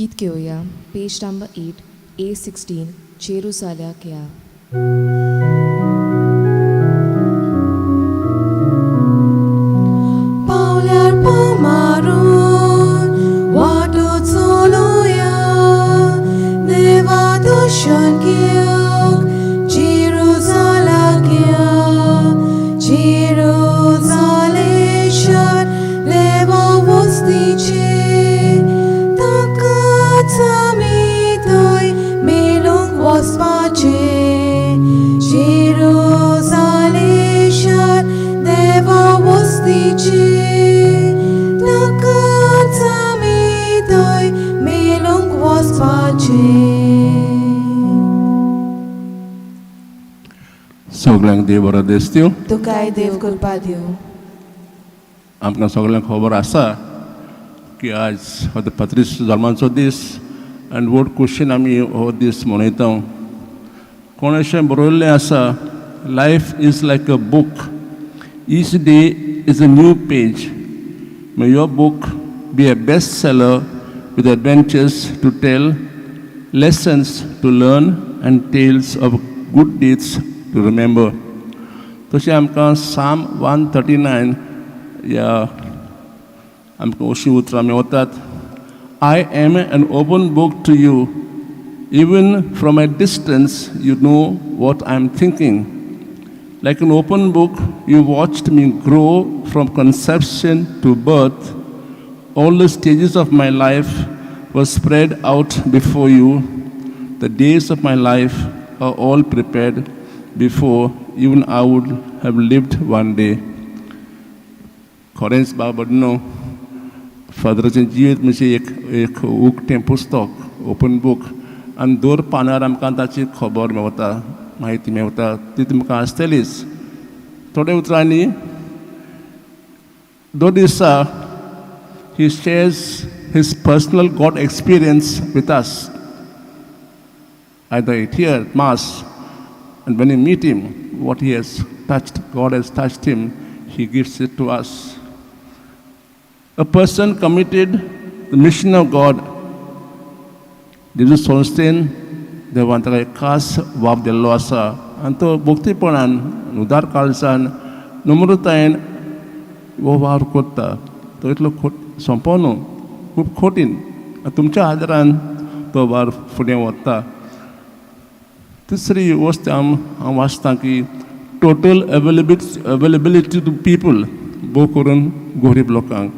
गीत घेवया, पेज number 8, A16, जेरुसाल्याक या. पावल्यार पाव मारून वाटो चलोया, देवा दर्शन घेवंक जेरुजाल्याक या. जेरुजालें शार देवा वस्तीचें, ताकाच आमी थंय मेळूंक वचपाचें. जेरुजालें शार देवा वस्तीचें, ताकाच आमी थंय मेळूंक वचपाचें. सगळ्यांक देव बरो दीस दिवं. तुकाय देव कृपा दिवं. आमकां सगळ्यांक खबर आसा की आज हो पत्रीस जल्माचो दीस आनी व्हड खोशयेन आमी हो दीस मनयता. कोण अशें बरयल्लें आसा, "Life is like a book. Each day is a new page. May your book be a best seller with adventures to tell, lessons to learn and tales of good deeds to remember." तशें आमकां साम 139 ह्या आमकां अशीं उतरां मेवतात, "I am an open book to you. Even from a distance you know what I am thinking. Like an open book, you watched me grow from conception to birth. All the stages of my life were spread out before you. The days of my life are all prepared before even I would have lived one day." खरेंच बाबा न्हू, फादराचें जिवीत म्हणजे एक एक उक्तें पुस्तक, open book, आनी दर पानार आमकां ताची खबर मेवता, म्हायती मेवता. ती तुमकां आसतलीच. थोड्या उतरांनी, दर दिसा he shares his personal God experience with us, either it here at Mass, and when you meet him, what he has touched, God has touched him, he gives it to us. A person committed the mission of God. जेजू संस्थेन देवान ताका एक खास वाव दिल्लो आसा आनी तो भक्तीपणान, उदार काळजान, नम्रतायेन हो वावर करता. तो इतलो खोट सोंपो न्हू, खूब कठीण. आनी तुमच्या आदारान तो वावर फुडें वता. तिसरी वस्त हांव वाचतां की total availability to people, भोव करून गरीब लोकांक.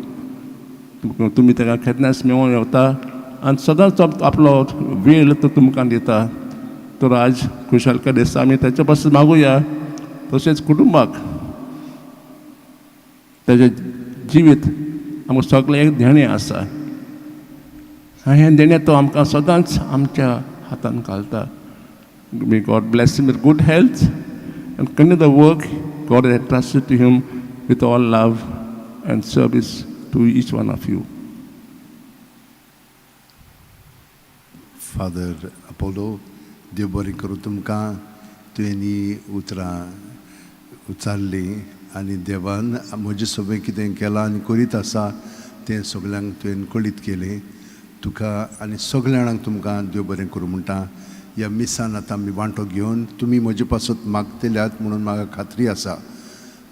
तुमी ताका केन्नाच मेळोन येता आनी सदांच तो आपलो वेळ तो तुमकां दिता. तर आज खुशालकाय दिसा आमी ताच्या पासून मागुया. तशेंच कुटुंबाक ताजें जिवीत आमकां सगळें एक देणें आसा आनी हें देणें तो आमकां सदांच आमच्या हातान घालता. May God bless him with good health and continue the work God has entrusted to him with all love and service to each one of you. Father Apollo, देव बरें करूं तुमकां. तुवें ही उतरां उचारलीं आनी देवान म्हजें सगळें कितें केलां आनी करीत आसा तें सगल्यांक तुवें कळीत केलें. तुका आनी सगल्या जाणांक तुमकां देव बरें करूं म्हणटा. ह्या मिसान आतां आमी वांटो घेवन तुमी म्हजे पासत मागतल्यात म्हणून म्हाका खात्री आसा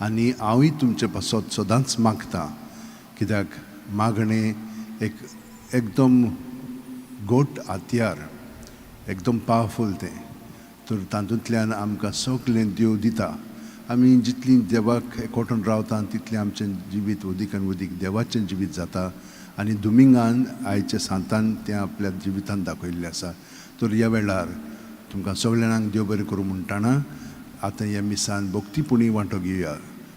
आनी हांवूय तुमचे पासत सदांच मागता, कित्याक मागणें एक एकदम गोट हत्यार, एकदम पावरफूल तें. तर तातूंतल्यान आमकां सगळें देव दिता. आमी जितलीं देवाक एकवटून रावता तितलें आमचें जिवीत वदीक आनी वदीक देवाचें जिवीत जाता आनी दुमिंगान आयच्या सांतान तें आपल्या जिवितान दाखयल्लें आसा. तर ह्या वेळार तुमकां सगळ्या जाणांक देव बरें करूं म्हणटाना आतां ह्या मिसान भक्तीपुणी वांटो घेवया.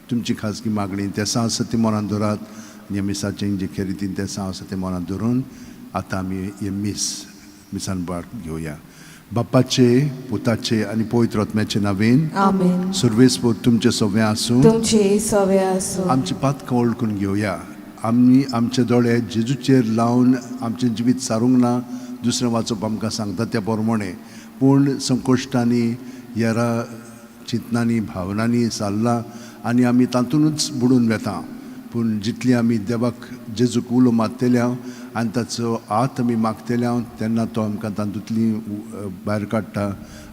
तुमची खाजगी मागणी तेसां आसा ती मनांत दवरात आनी ह्या मिसाचें जें खेरीतीन तेसां आसा तें मनांत धरून आतां आमी हें मिसान भाग घेवया. बापाचे, पुताचे आनी पवित्र आत्म्याचे नांवेन. आमेन. सर्वेस्पोर तुमचे सगळें आसूं. तुमचे सवे आसूं. आमची पातकां वळखून घेवया. आमी आमचे दोळे जेजूचेर लावन आमचें जिवीत सारूंक ना, दुसरें वाचप आमकां सांगता त्या प्रमाणे. पूण संकश्टांनी, येरा चिंतनांनी, भावनांनी सारलां आनी आमी तातूंतच बुडून वेता. पूण जितली आमी देवाक, जेजूक उलो मारतल्या आनी ताचो हात आमी मागतले हांव तेन्ना तो आमकां तातूंतली भायर काडटा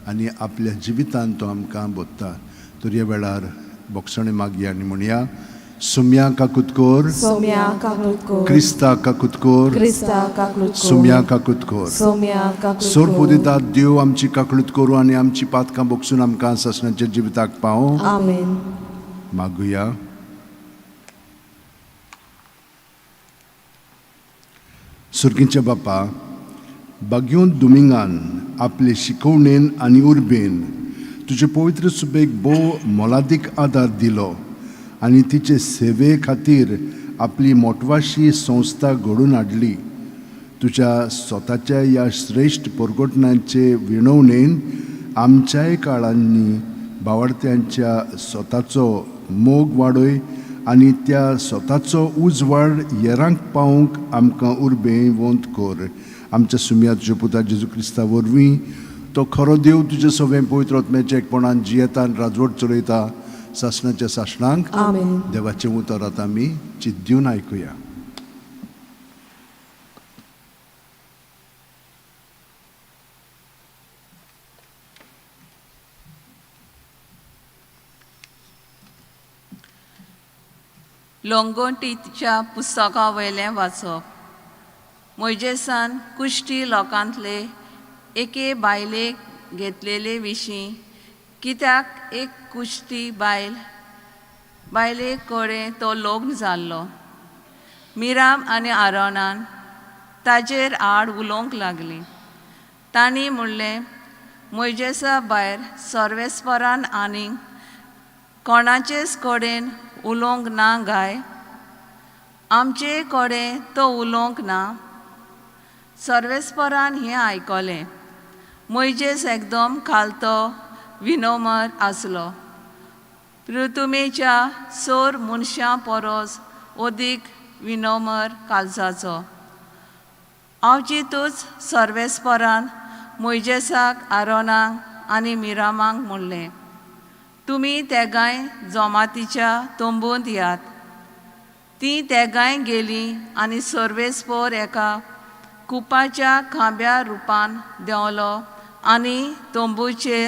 आनी आपल्या जिवितान तो आमकां बोत्ता. तर ह्या वेळार बोगसणें मागया आनी म्हणया, सुम्या काकुतकोर, सोम्या काकलूत कोर, क्रिस्ता काकुतकोर, क्रिस्ता काकलूत कोर, सुम्या काकुतकोर, सोम्या काकलूत सोर कोर. पुदितात देव आमची काकळूत करूं आनी आमची पातकां बोगसून आमकां सासणाच्या जिविताक पावूं. आमेन. मागुया. सुर्गींच्या बापा, बाग्योन दुमिंगान आपले शिकवणेन आनी उर्बेन तुजे पवित्र सुबेक भोव मोलादीक आदार दिलो आनी तिचे सेवे खातीर आपली मोटवाशी संस्था घडोवन हाडली. तुज्या स्वताच्या ह्या श्रेश्ठ परगटणाचे विणवणेन आमच्याय काळांनी बावडत्यांच्या स्वताचो मोग वाडय आनी त्या स्वताचो उजवाड येरांक पावोवंक आमकां उर्बें वंत कर. आमच्या सुमया तुज्या पुता जेजू क्रिस्ता वरवीं, तो खरो देव तुजे सवें पवित्र आत्म्याच्या एकपणान जियेता आनी राजवट चलयता सासणाच्या सासणांक. आमेन. देवाचें उतर आतां आमी चिंत दिवन आयकुया. लोंगोटीच्या पुस्तका वयलें वाचप. मोयजेसान कुश्टी लोकांतले एके बायलेक घेतलेले विशीं, कित्याक एक कुश्टी बायले कडेन तो लग्न जाल्लो. मिराम आनी आरोनान ताजेर आड उलोवंक लागलीं. तांणी म्हणलें, मोयजेसा भायर सर्वेस्परान आनीक कोणाचेच कडेन उलोवंक ना गाय? आमचे कडेन तो उलोवंक ना? सर्वेस्परान हें आयकलें. मोयजेस एकदम खालतो विनोमर आसलो, पृथुमेच्या सोर मनशां परस अदीक विनोमर कालजाचो. आवजितूच सर्वेस्परान मोयजेसाक, आरोनाक आनी मिरामाक म्हणलें, तुमी तेगांय जोमातीच्या तंबूंत यात. तीं तेगांय गेलीं आनी सर्वेस्पोर एका कुपाच्या खांब्या रुपान देंवलो आनी तंबूचे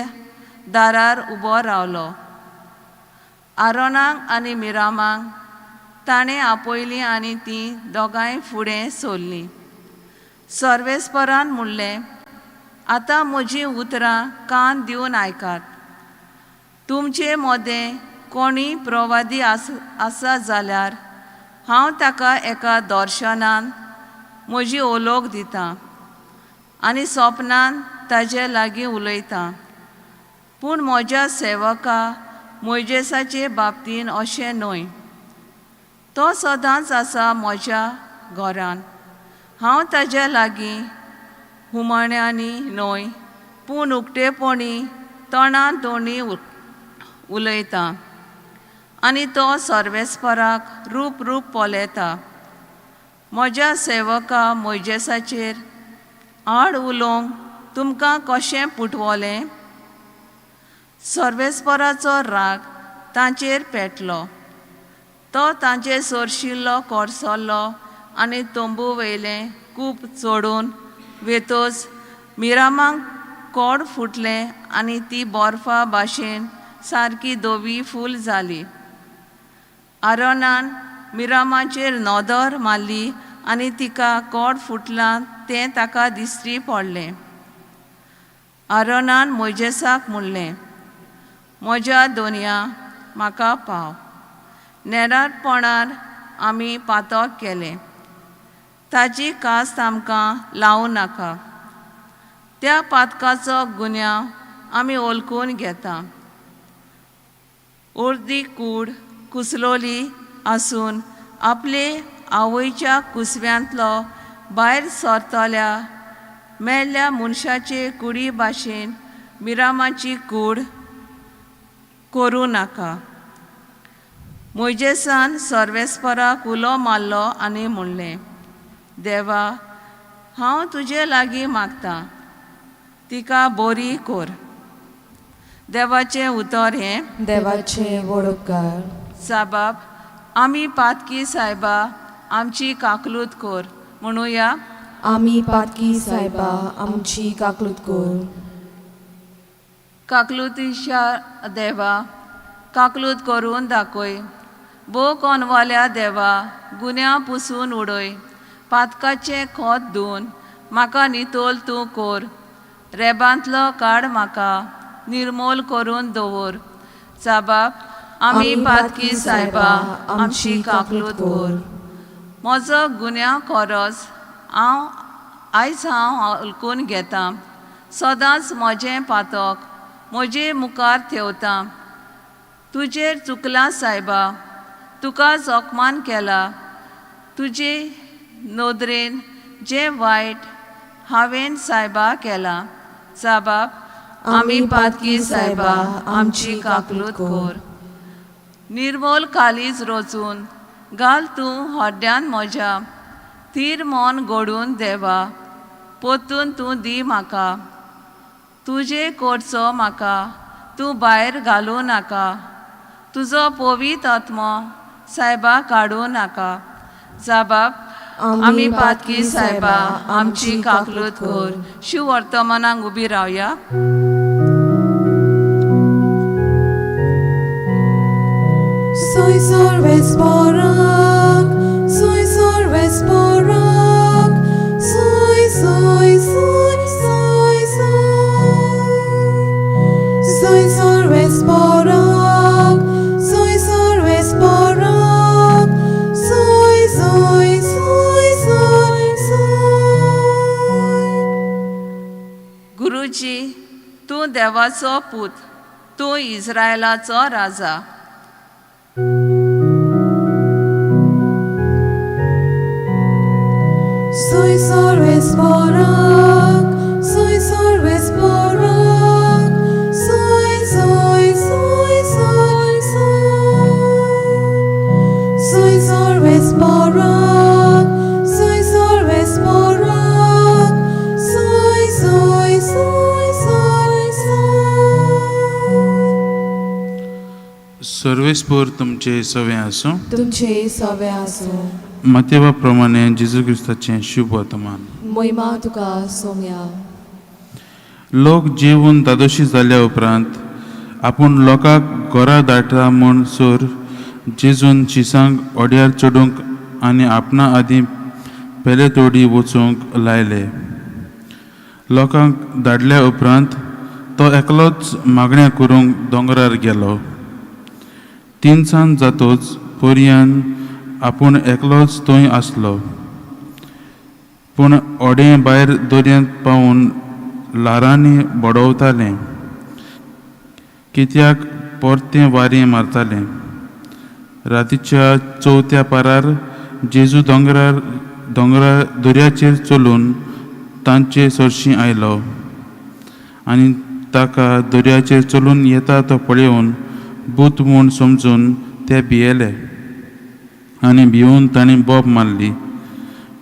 दारार उबो रावलो. आरोनाक आनी मिरामाक ताणें आपयलीं आनी तीं दोगांय फुडें सरलीं. सर्वेस्परान म्हणलें, आतां म्हजीं उतरां कान दिवन आयकात. तुमचे मदें कोणीय प्रवादी आसा जाल्यार हांव ताका एका दर्शनान म्हजी ओलोक दितां आनी सोपनान ताजे लागीं उलयतां. पूण म्हज्या सेवका मोयजेसाचे बाबतीन अशें न्हय. तो सदांच आसा म्हज्या घरान. हांव ताज्या लागीं हुमाण्यांनी न्हय, पूण उक्तेपणी तोंडान तोंडी उलयता आनी तो सर्वेस्पराक रूप रूप पळयता. म्हज्या सेवका मोयजेसाचेर आड उलोवंक तुमकां कशें पुटवलें? सर्वेस्पराचो राग तांचेर पेटलो. तो तांचेर सरशिल्लो कोरसल्लो आनी तंबू वयलें कूप चडून वेतोच मिरामाक कोड फुटलें आनी ती बर्फा भाशेन सारकी धवी फूल जाली. आरोनान मिरामाचेर नदर मारली आनी तिका कोड फुटलां तें ताका दिश्टी पडलें. आरोनान मोयजेसाक म्हणलें, म्हज्या दोनया म्हाका पाव. नेराटपणार आमी पातक केलें, ताजी कास्त आमकां लावूं नाका. त्या पातकाचो गुन्यांव आमी ओलकून घेता. अर्दी कूड कुसलोली आसून आपले आवयच्या कुसव्यांतलो भायर सरतल्या मेल्ल्या मनशाचे कुडी भाशेन मिरामाची कूड करूं नाका. मोयजेसान सर्वेस्पराक उलो मारलो आनी म्हणलें, देवा, हांव तुजे लागीं मागतां, तिका बरी कर. देवाचें उतर हें. देवाचे व्हड उपकार. साबाब, आमी पातकी सायबा, आमची काकलूत कर म्हणुया. आमी पातकी सायबा, आमची काकलूत कर. काकलुतीच्या देवा, काकलूत करून दाखय. भोव कोनवाल्या देवा, गुन्यांव पुसून उडय. पातकाचें खोत धुवन म्हाका नितोल तूं कोर. रेबांतलो काड म्हाका, निर्मोल करून दवर. साबाब, आमी पातकी सायबा, आमची काकलूत कोर. म्हजो गुन्यांव खोरोस हांव आयज हांव हलकून घेतां. सदांच म्हजें पातक म्हजे मुखार थेवता. तुजेर चुकलां सायबा, तुका जखमान केला. तुजे नदरेन जें वायट हांवें सायबा केलां. साबाब, आमी पातकी सायबा, आमची काकलूत कोर. निर्मोल कालीज रोचून घाल तूं हड्ड्यान म्हज्या. थीर मन घडून देवा, पोतून तूं दी म्हाका. तुजे कोरचो म्हाका तूं भायर घालूं नाका. तुजो पवित्र आत्मो सायबा काडूं नाका. साबाब, आमी पातकी सायबा, आमची काकलूत कोर. शिव वर्तमानाक उबी रावया. Soy sorves porak, soy sorves porak, soy soy soy soy soy. Soy sorves porak, soy sorves porak, soy soy soy soy soy. गुरुजी, तूं देवाचो पूत, तूं इस्रायलाचो राजा. Soy sorves porak, soy sorves porak, soy soy soy soy soy. Soy sorves porak, soy sorves porak, soy soy soy soy soy. सर्वेस्पोर तुमचे सवें आसूं. तुमचे सवे आसूं. मातेवा प्रमाणे जेजू क्रिस्ताचें शुभ वर्तमान. मोहिमा तुका सोम्या. लोक जेवून दादोशी जाल्या उपरांत आपूण लोकांक घरा धाडटा म्हूण सोर जेजून शिसांक ओड्यार चडूंक आनी आपणा आदीं पेले तोडी वचूंक लायले. लोकांक धाडल्या उपरांत तो एकलोच मागण्या करूंक दोंगरार गेलो. तिनसांज जातोच पोरयान आपूण एकलोच थंय आसलो. पूण ओडें भायर दर्यांत पावून ल्हारांनी बडोवतालें, कित्याक परतें वारें मारतालें. रातीच्या चवथ्या पारार जेजू दोंगरार दोंगरा दर्याचेर चलून तांचे सरशीं आयलो आनी ताका दर्याचेर चलून येता तो पळोवन भूत म्हूण समजून ते भियेले आनी भिवून तांणी बोब मारली.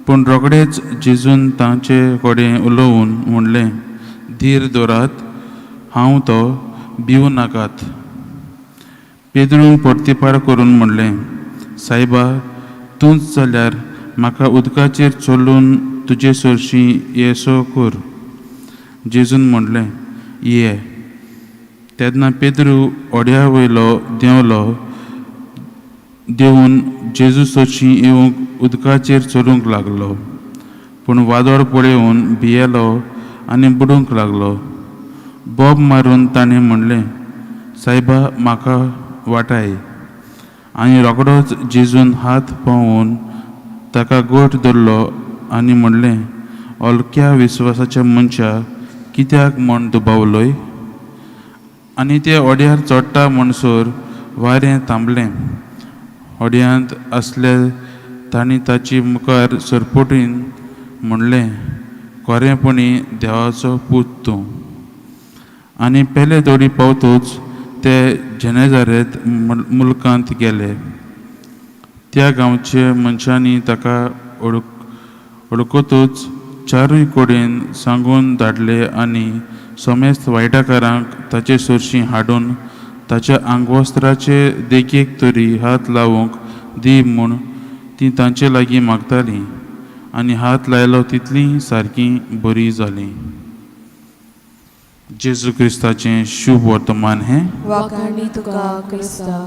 पूण रोखडेच जेजून तांचे कडेन उलोवन म्हणलें, धीर दवरात, हांव तो, भिवू नाकात. पेद्रून परतिपार करून म्हणलें, सायबा, तूंच जाल्यार म्हाका उदकाचेर चलून तुजे सरशीं येसो कर. जेजून म्हणलें, ये. तेन्ना पेद्रू ओड्या वयलो देंवलो. देंवून जेजू सरशीं येवंक उदकाचेर चलूंक लागलो. पूण वादळ पळोवन भियेलो आनी बुडूंक लागलो. बोब मारून ताणें म्हणलें, सायबा, म्हाका वाटाय. आनी रोखडोच जेजून हात पावोवन ताका गोठ धरलो आनी म्हणलें, हलक्या विस्वासाच्या मनशा, कित्याक म्हूण दुबावलोय? आनी ते ओड्यार चडटा म्हणसर वारें थांबलें. होड्यांत आसले तांणी ताची मुखार सरपटीन म्हणलें, खरेंपणी देवाचो पूत तूं. आनी पेले दोडी पावतूच ते जेनेजारेत मुलकांत गेले. त्या गांवचे मनशांनी ताका वळखतूच चारूय कडेन सांगून धाडले आनी समेस्त वायटाकारांक ताचे सरशीं हाडून ताच्या आंगवस्त्राचे देगेक तरी हात लावंक दी म्हूण ती तांचे लागीं मागतालीं. आनी हात लायलो तितलीं सारकीं बरीं जालीं. जेजू क्रिस्ताचें शुभ वर्तमान हें. वाखाणी तुका क्रिस्ता.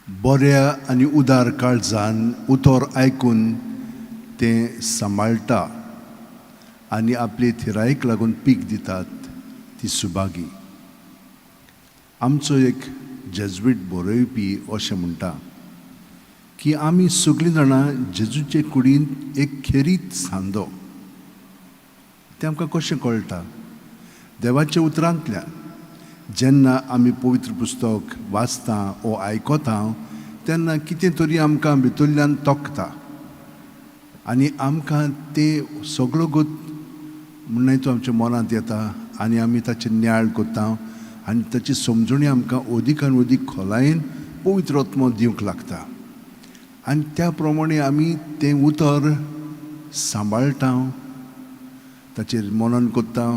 बऱ्या आनी उदार काळजान उतर आयकून तें सांबाळटा आनी आपले थिरायेक लागून पीक दितात ती सुभागी. आमचो एक जेज्वीट बरोवपी अशें म्हणटा की आमी सगळीं जाणां जेजूचे कुडींत एक खेरीत सांदो. तें आमकां कशें कळटा? देवाच्या उतरांतल्यान. जेन्ना आमी पवित्र पुस्तक वाचता ओ आयकता तेन्ना कितें तरी आमकां भितरल्यान तोखता आनी आमकां तें सगळो गोत म्हणून तो आमच्या मनांत येता आनी आमी ताचेर नियाळ करता आनी ताची समजणी आमकां अदीकान अदीक खोलायेन पवित्र आत्मो दिवंक लागता आनी त्या प्रमाणे आमी तें उतर सांबाळटा, ताचेर मनन करता,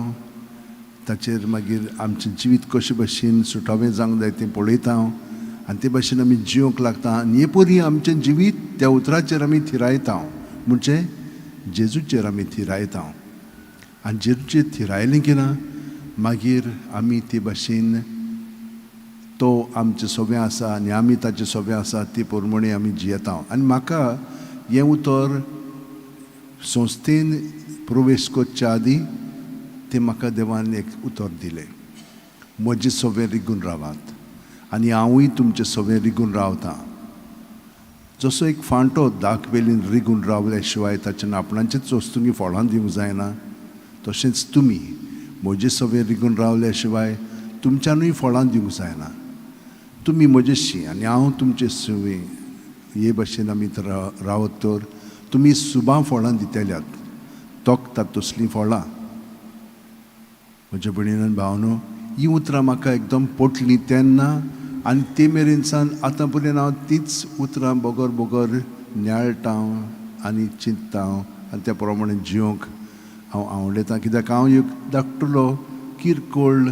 ताचेर मागीर आमचें जिवीत कशे भशेन सुटावें जावंक जाय तें पळयता आनी ते भशेन आमी जिवंक लागता आनी हे परी आमचें जिवीत त्या उतराचेर आमी थिरायता, म्हणजे जेजूचेर आमी थिरायता. आनी जेजूचेर थिरायलें की ना मागीर आमी ते भशेन तो आमचे सोबें आसा आनी आमी ताचे सोबें आसा ते प्रमाणे आमी जियेता. आनी म्हाका हें उतर संस्थेन प्रवेश करच्या आदीं तें म्हाका देवान एक उतर दिलें, म्हजें सोबें रिगून रावात आनी हांवूय तुमचें सोबें रिगून रावतां. जसो एक फांटो दाक वेलीन रिगून रावल्या शिवाय ताच्या आपणाचेच वस्तूंनी फळां दिवंक जायना, तशेंच तुमी म्हजे सोबें रिगून रावल्या शिवाय तुमच्यानूय फळां दिवंक जायना. तुमी म्हजेशी आनी हांव तुमचे सुवे हे भशेन आमी रावत तर तुमी सुबां फळां दितल्यात, तोखतात तसलीं फळां. म्हज्या भयणीन भावनो, ही उतरां म्हाका एकदम पटलीं तेन्ना आनी ते मेरेन सान आतां पर्यंत हांव तीच उतरां बगर बगर नियाळटा आनी चिंतता आनी त्या प्रमाणे जिवंक हांव आवडटा. कित्याक हांव एक धाकटुलो किरकोळ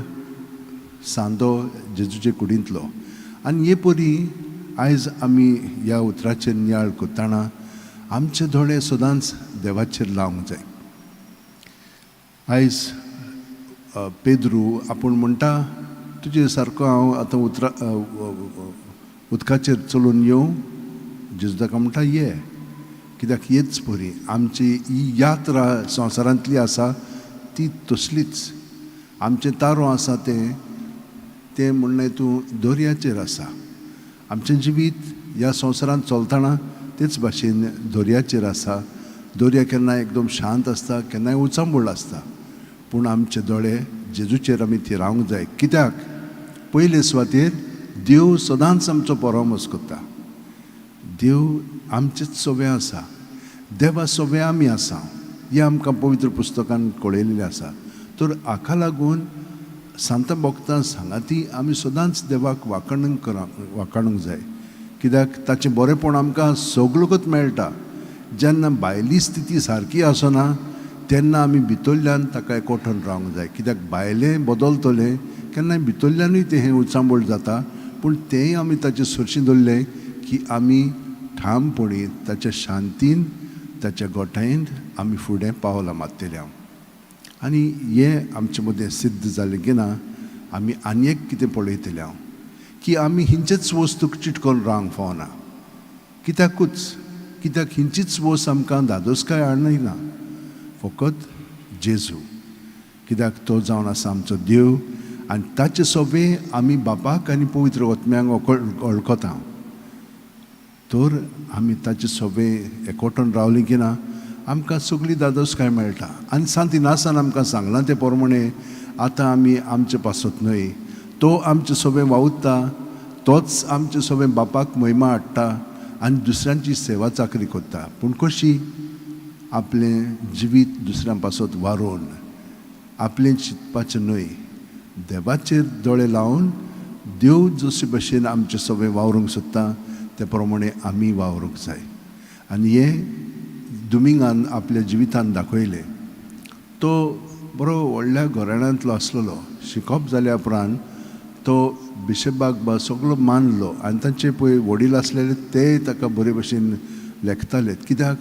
सांदो जेजूचे कुडींतलो आनी हे परी आयज आमी ह्या उतराचेर नियाळ करतना आमचे दोळे सदांच देवाचेर लावंक जाय. आयज पेद्रू आपूण म्हणटा तुजे सारको हांव आतां उतरा उदकाचेर चलून येवं. जेजू ताका म्हणटा ये, कित्याक हेच परी आमची ही यात्रा संवसारांतली आसा ती तसलीच. आमचें तारो आसा तें तें म्हणणें तूं दर्याचेर आसा. आमचें जिवीत ह्या संवसारांत चलतना तेच भाशेन दर्याचेर आसा. दर्या केन्नाय एकदम शांत आसता, केन्नाय उचांबळ आसता, पूण आमचे दोळे जेजूचेर आमी थिरावंक जाय. कित्याक पयले सुवातेर देव सदांच आमचो परामर्श करता. देव आमचेच सोबें आसा, देवा सोबें आमी आसा, हें आमकां पवित्र पुस्तकान कळयलेलें आसा. तर हाका लागून सांता भक्तां सांगाती आमी सदांच देवाक वाखाणूंक वाखाणूंक जाय. कित्याक ताचें बरेंपण आमकां सगळकूच मेळटा. जेन्ना भायली स्थिती सारकी आसना तेन्ना आमी भितरल्यान ताका एकवटून रावंक जाय. कित्याक भायलें बदलतलें केन्नाय भितरल्यानूय तें हें उचांबळ जाता, पूण तेंय आमी ताचें सरशी दवरलें की आमी ठामपणी ताच्या शांतीन ताच्या गोठायेन आमी फुडें पावलां मारतले. हांव आनी हें आमचे मदें सिद्ध जालें की ना आमी आनी एक कितें पळयतले हांव की आमी हिंचेच वस्तूक चिटकोन रावंक फावना. कित्याकूच कित्याक हिंचीच वस्त आमकां धादोसकाय हाडना, फकत जेजू. कित्याक तो जावन आसा आमचो देव आनी ताचे सोबें आमी बापाक आनी पवित्र आत्म्यांक वळखता. तर आमी ताचे सोबें एकवटून रावलीं की ना आमकां सगळी धादोसकाय मेळटा. आनी सांत इनासान आमकां सांगलां ते प्रमाणे आतां आमी आमचे पासत न्हय, तो आमचे सोबें वावुरता, तोच आमचे सोबें बापाक महिमा हाडटा आनी दुसऱ्यांची सेवा चाकरी करता. पूण कशी? आपलें जिवीत दुसऱ्यां पासत वारोवन, आपलें चिंतपाचें न्हय, देवाचेर दोळे लावन देव जशे भशेन आमचे सोबें वावरूंक सोदता ते प्रमाणे आमी वावरूंक जाय. आनी हें दुमिंगान आपल्या जिवितान दाखयलें. तो बरो व्हडल्या घराण्यांतलो आसलेलो. शिकप जाल्या उपरांत तो बिशपाक बा सगलो मानलो आनी तांचे पळय वडील आसलेले तेय ताका बरे भशेन लेखताले कित्याक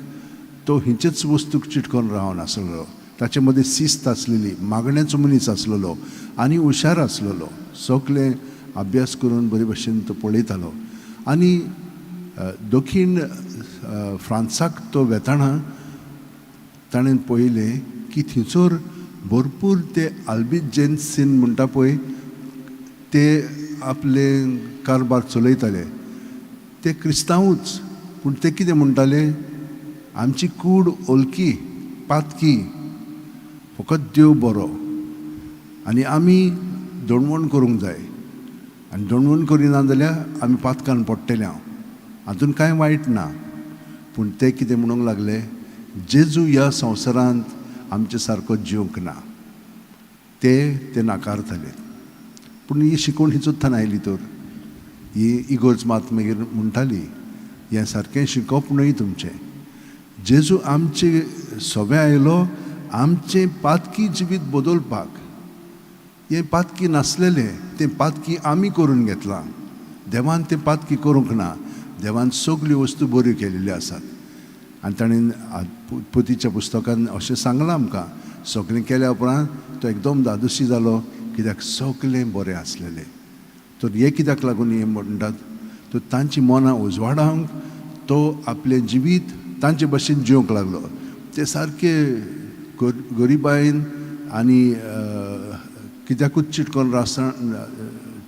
तो हिंचेच वस्तूक चिटकोन रावन आसलेलो. ताचे मदीं शिस्त आसलेली, मागण्याचो मनीस आसलेलो आनी हुशार आसलेलो. सगलें अभ्यास करून बरे भशेन तो पळयतालो. आनी दक्षीण फ्रांसाक तो वेताना ताणें पळयलें की थंयसर भरपूर ते आल्बिजेन्सीन म्हणटा पळय ते आपले कारबार चलयताले. ते क्रिस्तांवूच, पूण ते कितें म्हणटाले, आमची कूड ओलकी पातकी, फकत देव बरो आनी आमी दणवण करूंक जाय आनी दणवण करिना जाल्यार आमी पातकान पडटले. हांव हातून कांय वायट ना, पूण ते कितें म्हणूंक लागले, जेजू ह्या संवसारांत आमचे सारको जिवंक ना, ते ते नाकारताले. पूण ही शिकवण हिचोत्थान आयली तर ही इगोर्ज मात मागीर म्हणटाली हें सारकें शिकप न्हय तुमचें. जेजू आमचे सोबे आयलो आमचें पातकी जिवीत बदलपाक. हें पातकी नासलेलें तें पातकी आमी करून घेतलां, देवान तें पातकी करूंक ना. देवान सगल्यो वस्तू बऱ्यो केलेल्यो आसात आनी ताणें पोतीच्या पुस्तकान अशें सांगलां आमकां, सगळें केल्या उपरांत तो एकदम धादोशी जालो कित्याक सगळें बरें आसलेलें. तर हें कित्याक लागून हें म्हणटात, तर तांची मनां उजवाडावंक तो आपलें जिवीत तांचे भशेन जिवंक लागलो. ते सारके गरिबायेन आनी कित्याकूच चिटकोन रासतना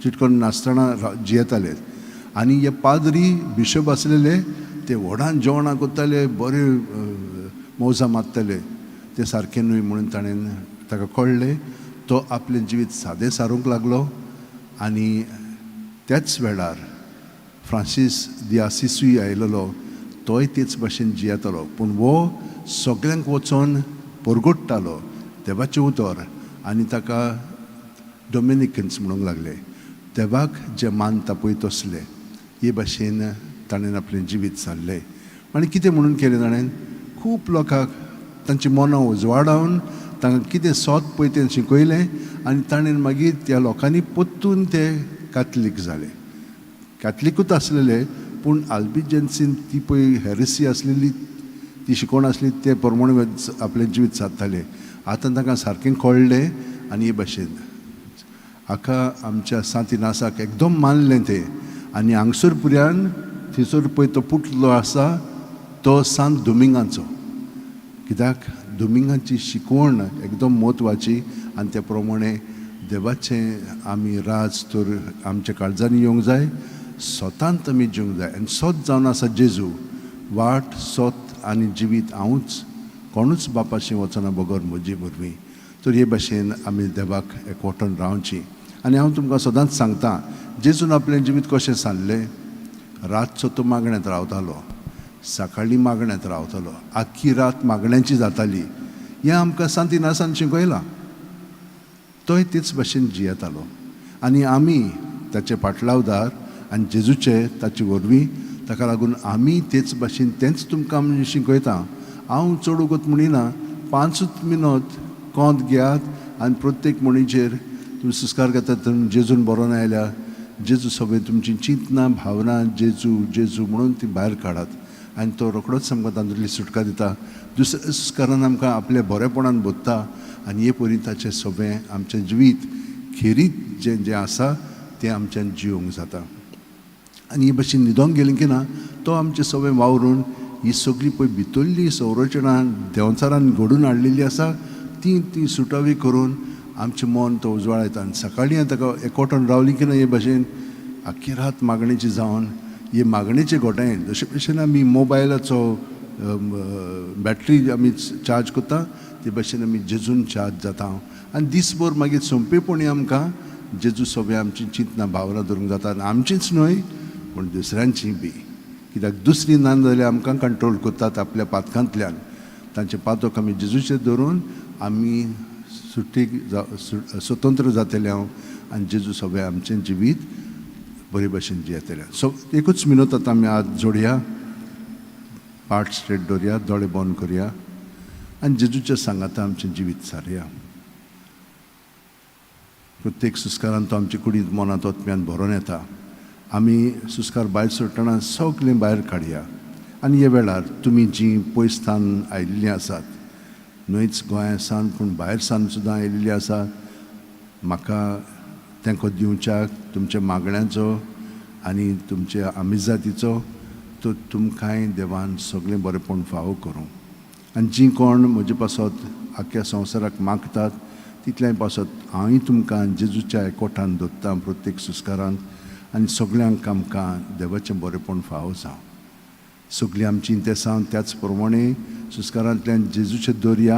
चिटकोन नासतना जियेताले. आनी हे पाद्री बिशप आसलेले ते व्हडान जेवणां करताले, बरे मौजां मारताले. ते सारकें न्हय म्हणून ताणें ताका कळ्ळें. तो आपलें जिवीत सादें सारूंक लागलो. आनी त्याच वेळार फ्रांसीस दी आसिसूय आयलेलो, तोय तेच भाशेन जियेतालो. पूण हो सगळ्यांक वचोन परगट्टालो देवाचें उतर आनी ताका डोमिनिकन्स म्हणूंक लागले. देवाक जे मानता पळय तसले हे भाशेन ताणें आपलें जिवीत सारलें. आनी कितें म्हणून केलें ताणें, खूब लोकांक तांची मनां उजवाडावन तांकां कितें सोत पळय तें शिकयलें आनी ताणें मागीर त्या लोकांनी परतून ते कातलीक जाले. कॅथलिकूच आसलेले पूण आल्बिजेन्सीन ती पळय हेरसी आसलेली ती शिकवण आसली ते प्रमाणे आपलें जिवीत सादताले. आतां तांकां सारकें कळ्ळें आनी हे भाशेन हाका आमच्या सांत इनासाक एकदम मानलें तें. आनी हांगसर पुर्यान थंयसर पळय तो पुटलो आसा तो सांत दोमिंगाचो, कित्याक दोमिंगाची शिकवण एकदम म्हत्वाची आनी त्या प्रमाणे देवाचें आमी राज तर आमच्या काळजांनी येवंक जाय, स्वतांत आमी जिवंक जाय. आनी सोत जावन आसा जेजू, वाट सोत आनी जिवीत हांवूच, कोणूच बापाशी वचना बगर म्हजे वरवीं. तर हे भाशेन आमी देवाक एकवटून रावची. आनी हांव तुमकां सदांच सांगता, जेजून आपलें जिवीत कशें सारलें, रातचो तो मागण्यांत रावतालो, सकाळीं मागण्यांत रावतालो, आख्खी रात मागण्यांची जाताली. हें आमकां सांत इनासान शिकयलां. तोय तेच भाशेन जियेतालो आनी आमी ताचे पाटलावदार आनी जेजूचे ताचे वरवीं, ताका लागून आमी तेच भाशेन तेंच तुमकां आमी शिकयता. हांव चड वगत म्हणिना, 5 मिनट कोंत घेयात आनी प्रत्येक म्हणीचेर तुमी संस्कार घेतात. तुमी जेजून बरोवन आयल्या, जेजू सगळें तुमची चिंतनां भावना जेजू जेजू म्हणून ती भायर काडात आनी तो रोखडोच आमकां तातूंतली सुटका दिता. दुसऱ्या संस्कारान आमकां आपल्या बरेपणान बोधता आनी हे परी ताचें सगळें आमचें जिवीत खेरीत जें जें आसा तें आमच्यान जिवंक जाता. आनी हे भाशेन न्हिदोंक गेलें की ना तो आमचें सगळें वावरून ही सगळी पळय भितरली संरचना देंवचारान घडून हाडलेली आसा ती ती सुटावी करून आमचें मन तो उजवाडायता. आनी सकाळीं ताका एकवटून रावली की ना हे भाशेन आख्खी रात मागणेची जावन हे मागणेचे घोटायेन जशे भशेन आमी मोबायलाचो बॅटरी आमी चार्ज करता ते भाशेन आमी जेजून चार्ज जाता. आनी दीसभर मागीर सोंपेपणी आमकां जेजू सगळें आमची चिंतना भावना धरूंक जाता. आनी आमचीच न्हय पूण दुसऱ्यांची बी, कित्याक दुसरी ना जाल्यार आमकां कंट्रोल करतात आपल्या पातकांतल्यान. तांचे पातक आमी जेजूचेर धरून आमी सुटीक स्वतंत्र जातले हांव आनी जेजू सगळें आमचें जिवीत बरे भशेन जियेतले. सो एकूच मिनत आतां आमी हात जोडया, पाट स्ट्रेट दवरया, दोळे बंद करया आनी जेजूच्या सांगाता आमचें जिवीत सारया. प्रत्येक सुस्कारान तो आमचे कुडींत मनांत ओतम्यान भरोन येता. आमी सुस्कार भायर सोडटना सगळें भायर काडया. आनी ह्या वेळार तुमी जीं पयस सावन आयिल्लीं आसात, न्हयच गोंया सावन पूण भायर सावन सुद्दां आयिल्लीं आसात, म्हाका तेंको दिवच्याक तुमच्या मागण्यांचो आनी तुमच्या आमिजातीचो, तो तुमकांय देवान सगळें बरेंपण फावो करूं. आनी जीं कोण म्हजे पासत आख्ख्या संवसाराक मागतात तितल्याय पासत हांवूय तुमकां जेजूच्या एकवटान दवरतां प्रत्येक सुस्कारांत. आनी सगल्यांक आमकां देवाचें बरेंपण फावो जावं. सगळीं आमची इंतेसांव त्याच प्रमाणे सुस्कारांतल्यान जेजूचे दर्या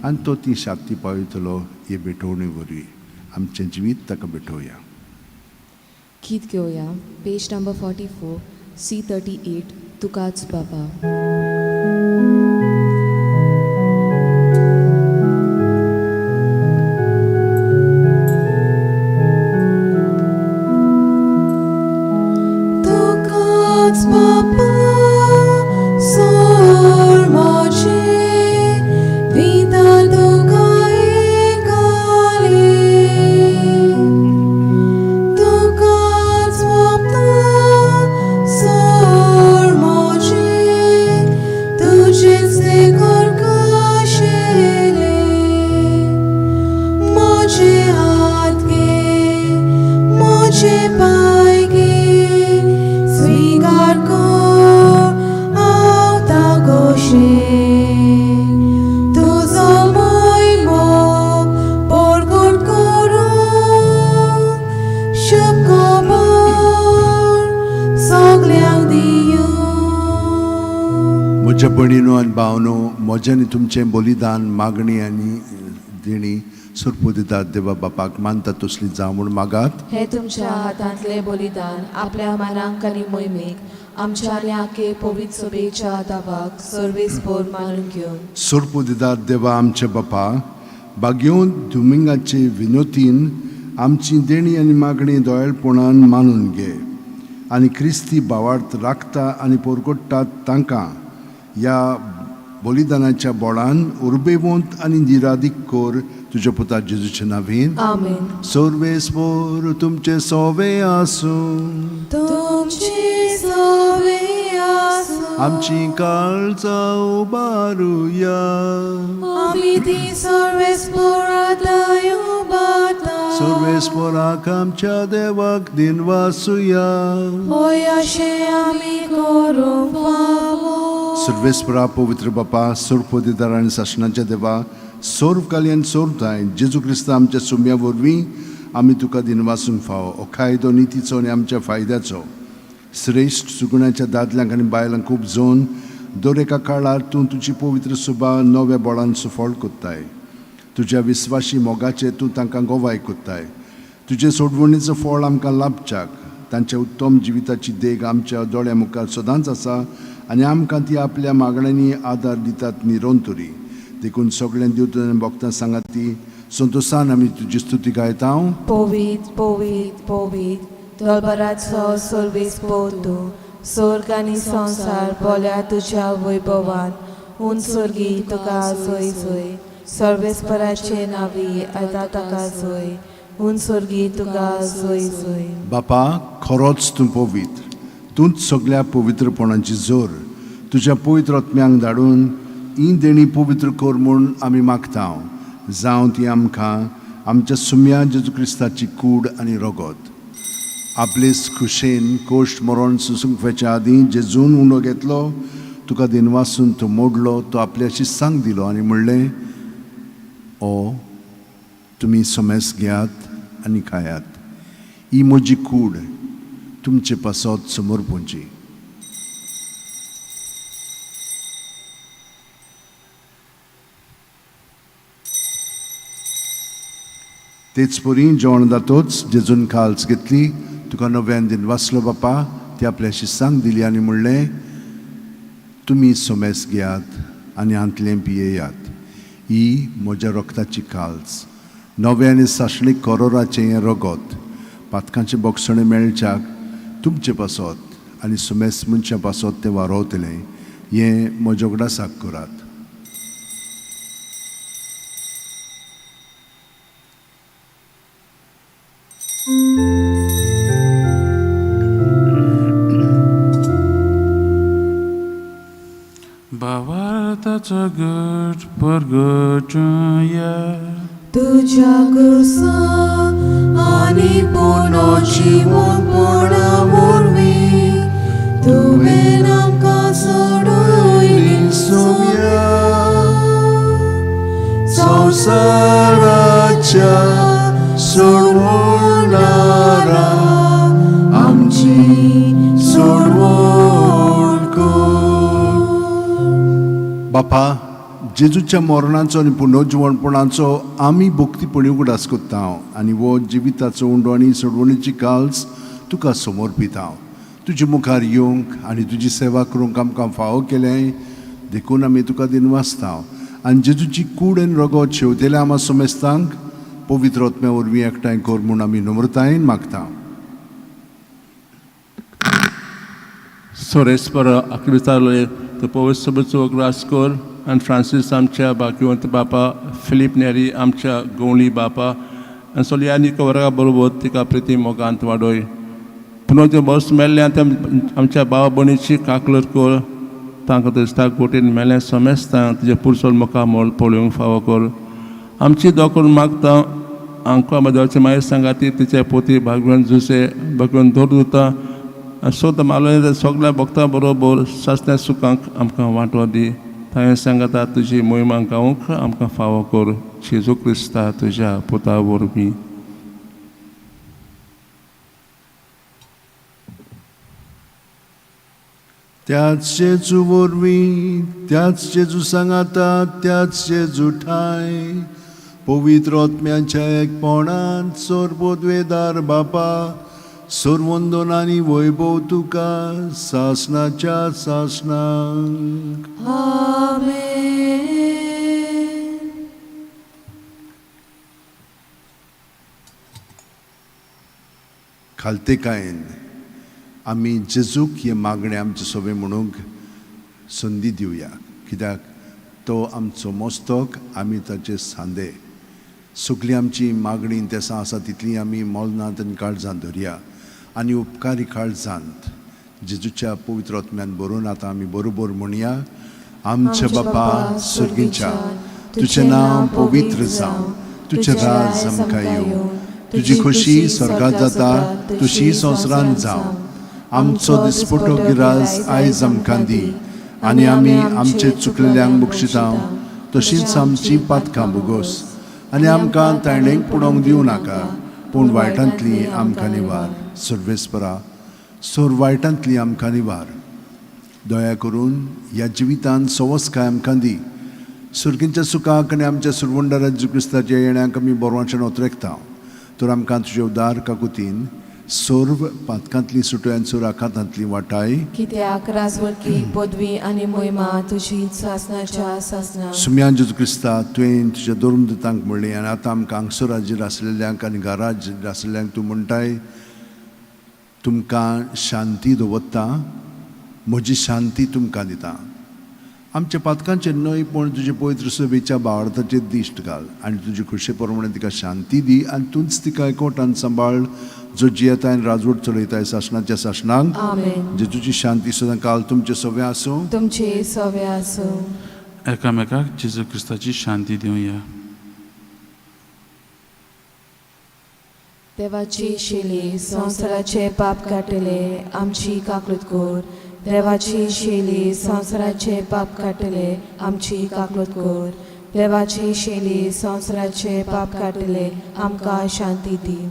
आनी तो ती शाक्ती पावयतलो हे भेटवणी वरवीं आमचें जिवीत ताका भेटोवया. गीत घेवया पेज नंबर 44 C38 तुकाच बाबा. तुकाच बापा सोड म्हजें दिता तुका एकालें. तुकाच बापा सोड म्हजें तुजेंच तें करकाशेलें. म्हजे हात घे म्हजे पांय घे स्विकार कर हांव तागोशें. तुजो मोयमो परगट करूंक शुभ खबर सगल्यांक दिवंक. म्हज्या भयणीनो आनी भावनो, म्हजें आनी तुमचें बलिदान मागणी आनी देणी सोरपू दितात देवा बापाक मानता तसली जावं म्हूण मागात. हे तुमच्या हातांतले बलिदान आपल्या मानांक आनी मोहिमेक आमच्या आनी आखे पवित्र सभेच्या दावाक सर्वेस्पोर मानून घेवन. सोरपू दितात देवा आमच्या बापा, बागेवन दुमिंगाचे विनोतीन आमची देणी आनी मागणी दोळेपणान मानून घे आनी क्रिस्ती भावार्थ राखता आनी पोरकोट्टात तांकां ह्या बलिदानाच्या बोळान उर्बेवंत आनी निरादीक कर तुज्या पुता जेजूच्या नांवान. आमेन. सर्वेस्पोर तुमचे सोवे आसूं. तुमची सवे आसूं. आमची काळजां उबारुया. आमी ती सर्वेस्पोराताय उबारता. सर्वेस्पोराक आमच्या देवाक दिनवासुया. होय अशें आमी करूंक फावो. सर्वेस्परा पवित्र बापा, सर्व आनी सासणाच्या देवा, सर्व काली आनी सर्व थांय जेजू क्रिस्ता आमच्या सुम्या वरवीं आमी तुका दिनवासूंक फावो. हो कायदो नितीचो आनी आमच्या फायद्याचो. श्रेश्ठ सुगुणाच्या दादल्यांक आनी बायलांक खूब जोन दर एका काळार तूं तुजी पवित्र सुबा नव्या बळान सुफळ कोत्ताय. तुज्या विस्वाशी मोगाचे तूं तांकां गोवाय कोत्ताय. तुजे सोडवणीचो फळ आमकां लाभच्याक तांच्या उत्तम जिविताची देग आमच्या दोळ्या मुखार सदांच आसा आनी आमकां ती आपल्या मागण्यांनी आदार दितात निरंतरी. देखून सगळ्यां दिवतन आनी भक्तां सांगात ती संतोसान आमी तुजी स्तुती गायता. पवित्र पवित्र पवित्र दलबराचो सर्वेस्पोर तूं, स्वर्ग आनी संवसार बोल्या तुज्या वैभवान. उंच स्वर्गी तुका सोय सोय. सर्वेस्पराचे नावी आतां ताका सोय. उंच स्वर्गी तुका सोय सोय. बापा, खरोच तूं पवित्र, तूंच सगळ्या पवित्रपणाची जोर. तुज्या पवित्र आत्म्यांक धाडून ही देणी पवित्र कर म्हूण आमी मागता, जावं ती आमकां आमच्या सुम्या जेजू क्रिस्ताची कूड आनी रगत. आपलेच खुशेन कोश्ट मरण सुसूंक वचच्या आदीं जेजून उंडो घेतलो, तुका दिनवासून तो मोडलो, तो आपल्याशी सांग दिलो आनी म्हणलें, ओ तुमी समेस घेयात आनी खायात. ही म्हजी कूड तुमचे पासत समर्पूंची. तेच परी जेवण जातोच जेजून काल्स घेतली, तुका नव्यान दिनवासलो बापा, ती आपल्याशी सांग दिली आनी म्हणलें, तुमी सोमेस घेयात आनी हांतलें पियेयात. ही म्हज्या रक्ताची काल्स, नवें आनी सासणीक करोराचें हें रगत पातकांचें बोगसणें मेळच्याक तुमचे पासत आनी सुमेस मनशां पासत तें वारोवतलें. हें म्हज्या उगडासाक करात. भावार्थाचो गट परगटया. तुज्या कुर्सा आनी पुनोची मोगपणा वरवीं तुवें आमकां सोडयली सोम्या. संवसाराच्या सोडवणारा आमची सोडवण कर. बापा, जेजूच्या मरणाचो आनी पुनर्जिवणपणाचो आमी भक्तीपणी उगडास करता आनी हो जिविताचो उंडो आनी सोडवणीची काल्स तुका समर्पिता. तुजे मुखार येवंक आनी तुजी सेवा करूंक आमकां फावो केलें देखून आमी तुका दिनवासता आनी जेजूची कूड आनी रगत शेवतेल्या आमा समेस्तांक पवित्र आत्म्या वरवीं एकठांय कर म्हूण आमी नम्रतायेन मागता. सोरेस्पर आक्रिस्ताले तो पवित्र सभेचो उगडास कर आनी फ्रांसीस आमच्या भाग्यवंत बापा, फिलीप नेरी आमच्या गवळी बापा आनी सोलियानी कवरा बरोबर तिका प्रिती मोगांत वाडय. पुनः ते बस मेल्ल्या ते आमच्या भाव भयणीची काकलत कर. तांकां क्रिस्ताक गोटीन मेलें समेस्तां तुजें पुरसोल मुखार मोल पळोवंक फावो कर. आमची दोकून मागता आमकां देवाचे मागीर सांगाती तिचे पोती भागवंत जुसे भगवंत दर दिता आनी सोद मालो सगल्या भक्तां बरोबर सासण्या सुखांक आमकां वांटो दी. ताणें सांगता तुजी मोहिमा गावंक आमकां फावो कर, जेजू क्रिस्ता तुज्या पुता वरवीं. त्याच जेजू वरवीं, त्याच जेजू सांगाता, त्याच जेजू ठांय पवित्र आत्म्याच्या एकपणान सर्वोद्वेदार बापा, सर्वंदन आनी वैभव तुका सासणाच्या सासणाक. आमेन. खालतेकायेन आमी जेजूक हें मागणें आमचें सोबें म्हणूंक संदी दिवया, कित्याक तो आमचो मस्तक, आमी ताचे सांदे. सगळीं आमची मागणी तेसां आसा तितलीं आमी मोलनांत आनी काळजांत धरया आनी उपकारी काळजांत जेजूच्या पवित्र आत्म्यान बरोवन आतां आमी बरोबर म्हणया. आमच्या बापा सर्गीच्या, तुजें नांव पवित्र जावं, तुजें राज आमकां येवं, तुजी खोशी स्वर्गात जाता तशी संवसारांत जावं. आमचो दिसपटो गिराज आयज आमकां दी आनी आमी आमचे चुकलेल्यांक बक्षिता तशींच आमची पातकां भोगोस आनी आमकां ताणेक पुडोवंक दिवं नाका, पूण वायटांतली आमकां निवार. सर्वेस्परा, सोर वायटांतली आमकां निवार. दया करून ह्या जिवितांत सवसकाय आमकां दी. सुर्गींच्या सुखाक आनी आमच्या सुरवंडारा जेजू क्रिस्ताच्या येण्याक आमी बरवांच्यान ओतरेकता. तर आमकां तुजे उदार काकुतीन सर्व पातकांतली सुटय आनी सर्व आखातांतली वाटाय. कित्याक राजवटकी पदवी आनी मोहिमा तुजी सासणाच्या सासणाक. सुम्यान जेजू क्रिस्ता, तुवें तुज्या धर्मदूतांक म्हणलें आनी आतां आमकां हांगसर हाजीर आसलेल्यांक आनी घरा हाजीर आसलेल्यांक तूं म्हणटाय, तुमकां शांती दवरता, म्हजी शांती तुमकां दिता. आमच्या पातकांचेर न्हय पूण तुजे पवित्र सभेच्या भावार्थाचेर दिश्ट घाल आनी तुजे खुशे प्रमाणे तिका शांती दी आनी तूंच तिका एकवटान सांबाळ, जो जियेता आनी राजवट चलयताय सासणाच्या सासणाक. आमेन. जेजूची शांती सदां काल तुमचे सगळें आसूं. तुमचे सवे आसूं. एकामेकाक जेजू क्रिस्ताची शांती दिवया. देवाची देवाची शेली संवसाराचे पाप काडटले आमची काकूत कर. देवाची शेली संवसाराचे पाप काडटले आमची काकूत कर. देवाची शेली संवसाराचे पाप काडटले आमकां शांती दी.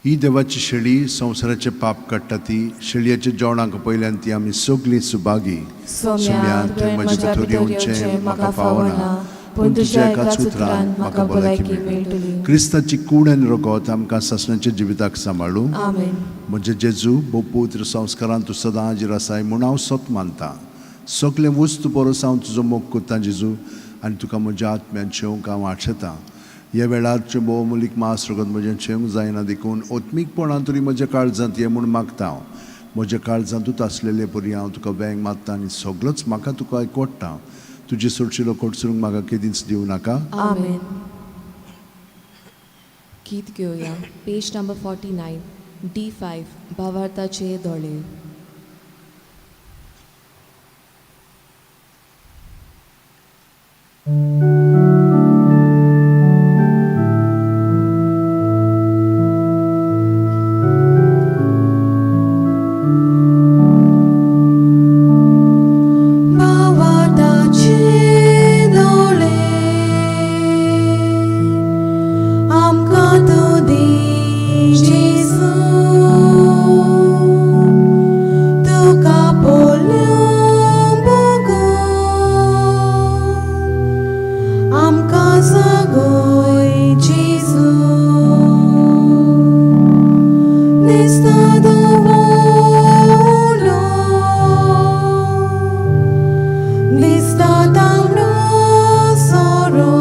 ही देवाची शेळी संवसाराचे पाप काडटा ती शेळयेच्या जेवणाक पयल्यान ती आमी सगळीं सुभागी. सोम्या, तुवें म्हज्या भितर येवचें म्हाका फावना, पूण तुज्या एकाच उतरान म्हाका भलायकी मेळटली. क्रिस्ताची कूड आनी रगत आमकां सासणाच्या जिविताक सांबाळू. आमेन. म्हजे जेजू, भोव पवित्र संस्कारान तूं सदां हाजीर आसाय म्हूण हांव सत मानता. सगलें वस्तू परस हांव तुजो मोग करता जेजू आनी तुका म्हज्या आत्म्यान शेवंक हांव आशेतां. ह्या वेळार तुजें भोवमूलीक मास रगत म्हजें शेवंक जायना देखून ओत्मीकपणान तरी म्हज्या काळजांत ये म्हूण मागता हांव. म्हज्या काळजांतूच आसलेले परी हांव तुका वेंग मारता आनी सगलोच म्हाका तुका एकवडटा. तुजे सोडशिलो कोटसरूंक म्हाका केदींच दिवं नाका. आमेन. गीत घेवया पेज नंबर 49 D5 भावार्थाचे दोळे. भावार्थाचे दोळे आमकां तूं दी जेजू, तुका पळोवंक आमकां जागय जेजू, दिसता दवरलो, दिसता तांबडो सोरो,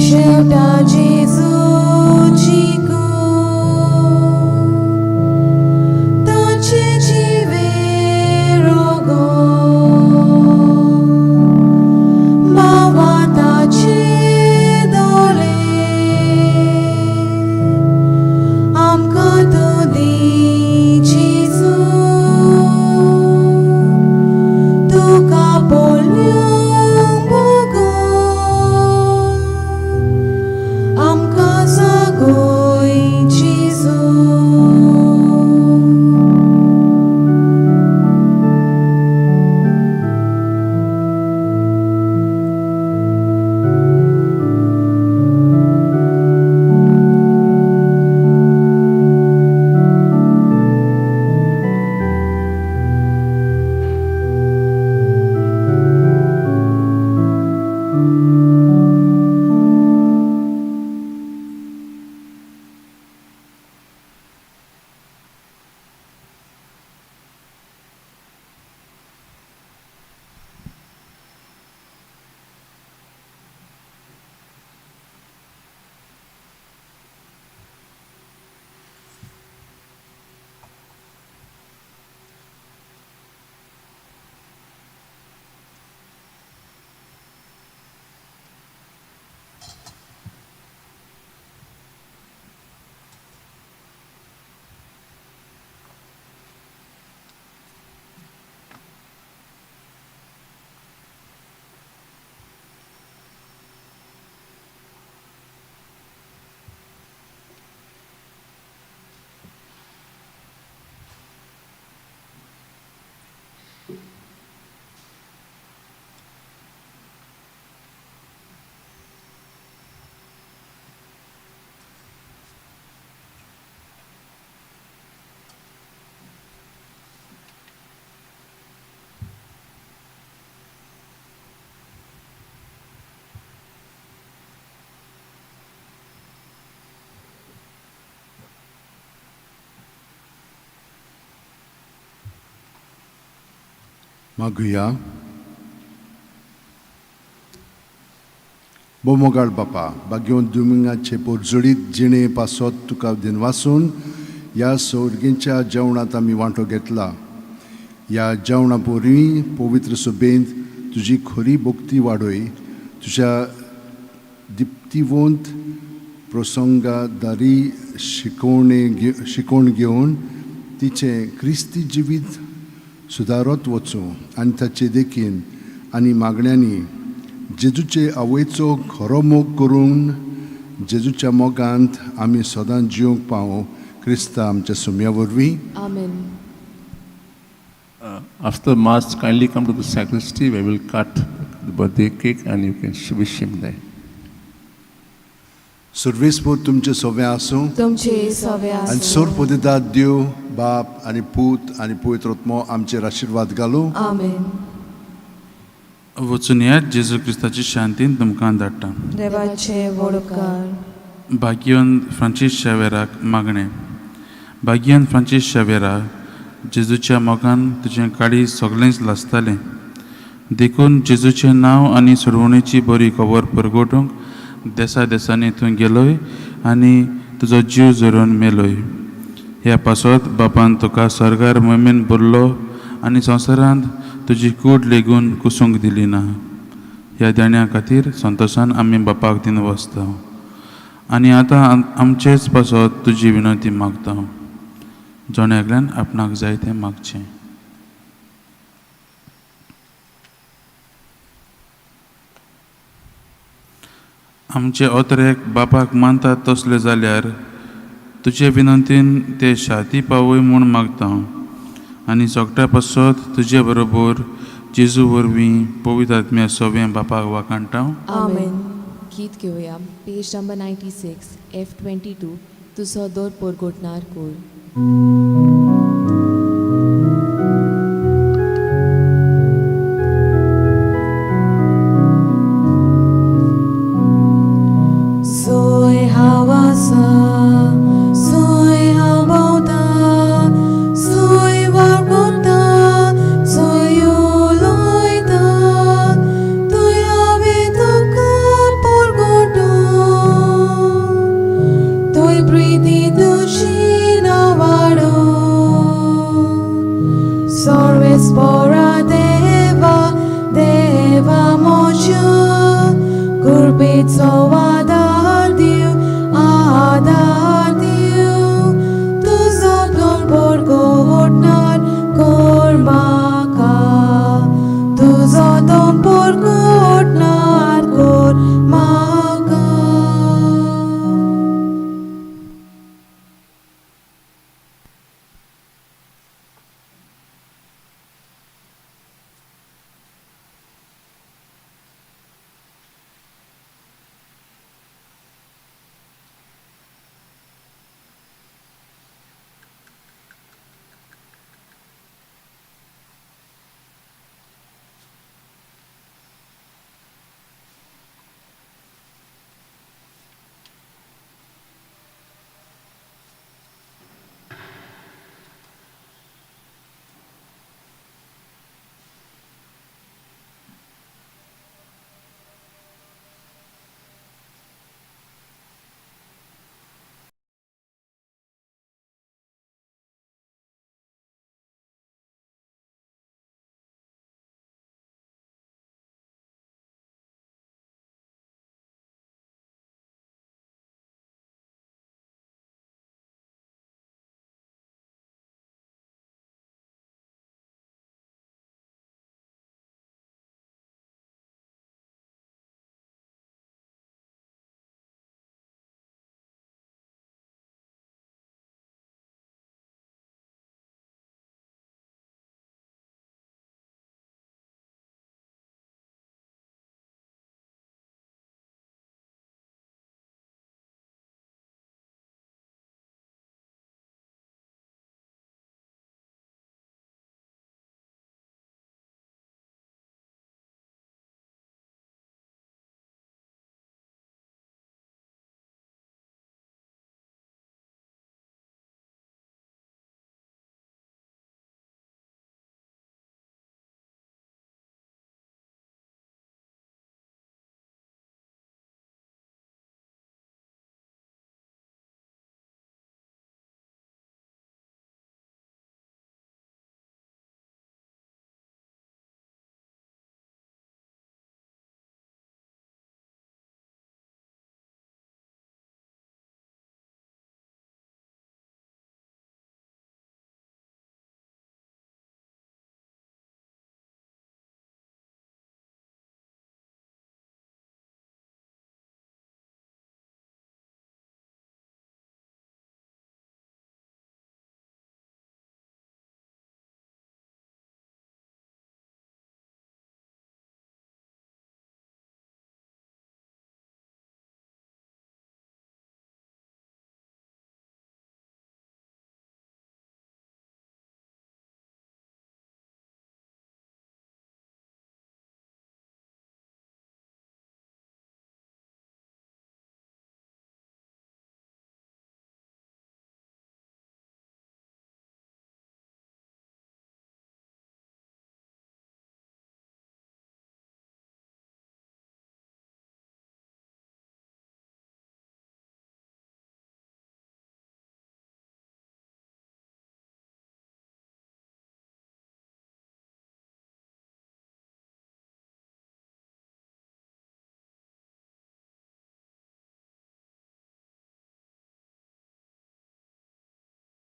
शेवटा जेजूची कूड, ताचे जिवे रोगो, भावार्थाचे दोळे आमकां तूं दी जेजू, तुका पळोवंक आमकां जागय जेजू. मागुया. बोमोगाळ बापा, बागेवन दुमिंगाचे पोरजोडीत जिणे पासत तुका दिनवासून ह्या सोर्गींच्या जेवणांत आमी वांटो घेतला. ह्या जेवणा पोरवीं पवित्र सभेंत तुजी खरी भक्ती वाडय, तुज्या दिप्तिवंत प्रसंगादारी शिकोवण घेवन तिचें क्रिस्ती जिवीत सुदारत वचूं आनी ताचे देखीन आनी मागण्यांनी जेजूचे आवयचो खरो मोग करून जेजूच्या मोगांत आमी सदां जिवंक पावूं, क्रिस्ता आमच्या सुम्या वरवीं. आमेन. After Mass, kindly come to the sacristy where we'll cut the birthday cake and you can wish him there. सुर्वेसपूर तुमचें सोवें आसूं तुमचे सवे आनी आसूं. सोर पदितात देव बाप आनी पूत आनी पवित्र आत्मो आमचेर आशिर्वाद घालूं. आमेन. वचून येयात. जेजू क्रिस्ताची शांतीन तुमकां धाडटा. देवाचे व्हड उपकार. भाग्यवंत फ्रांसीस शावेराक मागणें. भाग्यवंत फ्रांसीस शावेरा, जेजूच्या मोगान तुजें काळीज सगळेंच लासतालें, देखून जेजूचें नांव आनी सोडवणेची बरी खबर परगटूंक देसा देसांनी तूं गेलोय आनी तुजो जीव झरोवन मेलोय. ह्या पासत बापान तुका सर्गार मोमेन भरलो आनी संवसारांत तुजी कूड लेगून कुसूंक दिली ना. ह्या देण्या खातीर संतोशान आमी बापाक दिन वसता आनी आतां आमचेच पासत तुजी विनंती मागता. जण एकल्यान आपणाक जाय तें मागचें. आमचे ओतरेक बापाक मानतात तसले जाल्यार तुजे विनंतीन ते शाती पावय म्हूण मागता आनी सगळ्या पासत तुजे बरोबर जेजू वरवीं पवित्र आत्म्या सगळें बापाक वाखाणटा. आमेन. गीत घेवया पेज नंबर 96 F22 तुजो दोर पोरगोटणार कोर. सोय हांव आसा, सोय हांव भोंवता, सोय वागता, सोय उलयता, थंय हांवें तुका परगटूं, थंय प्रिती तुजी ना वाडूं. सर्वेस्परा देवा, देवा म्हज्या, कृपेचो.